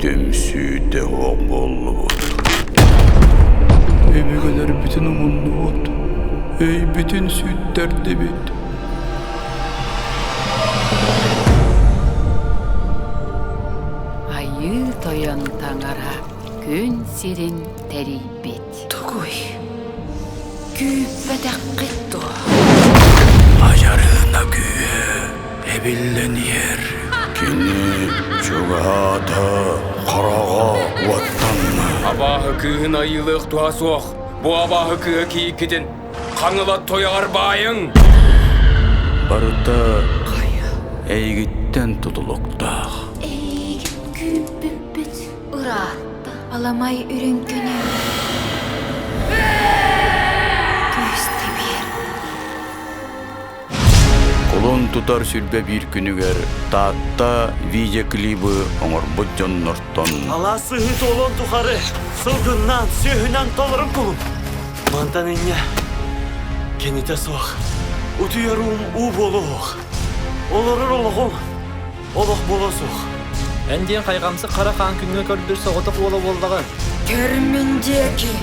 Түмсүүтэ суох буоллубут. Өбүгэлэрбитин умуннубут, өйбүтүн сүүттэрдибит. Айыы Тойон Таҥара күн сирин тэрийбит. Тугуй? Күүппэтэххит дуо? Айарыына күүһэ эбиллэн иһэр. Кини чугаһаата, хараҕа уоттанна. Абааһы кыыһын айыылыах туһа суох. Бу абааһы кыыһа кииккитин хаҥыла тойоҕор баайыҥ! Барыта эйигиттэн тутулуктаах. Эйигин күүппүппүт ыраатта. Аламай үрүҥ күнү күүстэ биэр. Кулун тутар 21 күнүгэр Таатта видеоклибы оҥорбут дьоннортон Алаас сыһыы туолуон тухары сылгыннан, сүөһүнэн толорун кулун. Мантан инньэ кинитэ суох. Утуйар уум уу буолуох. Олорор олоҕум олох буолуо суох. Эн диэн хайҕамсык хара хаан күҥҥэ көрдөр соҕотох уола буоллаҕа. Көр мин диэки.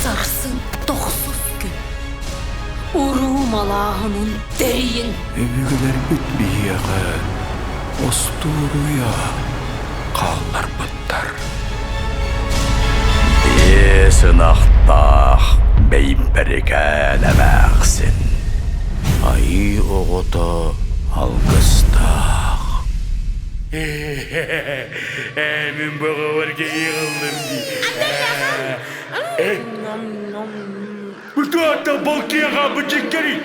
Сарсын тохсус күн. Уруу малааһынын тэрийин. Өбүгэлэрбит биһиэхэ остуоруйа хаалларбыттар. Биэс ынахтаах бэйбэрикээн эмээхсин айыы оҕото алгыстаах. Ээ, мин бөҕөбөр киһи ыллым дии. Бу туохта балкыаҕа бычыккари.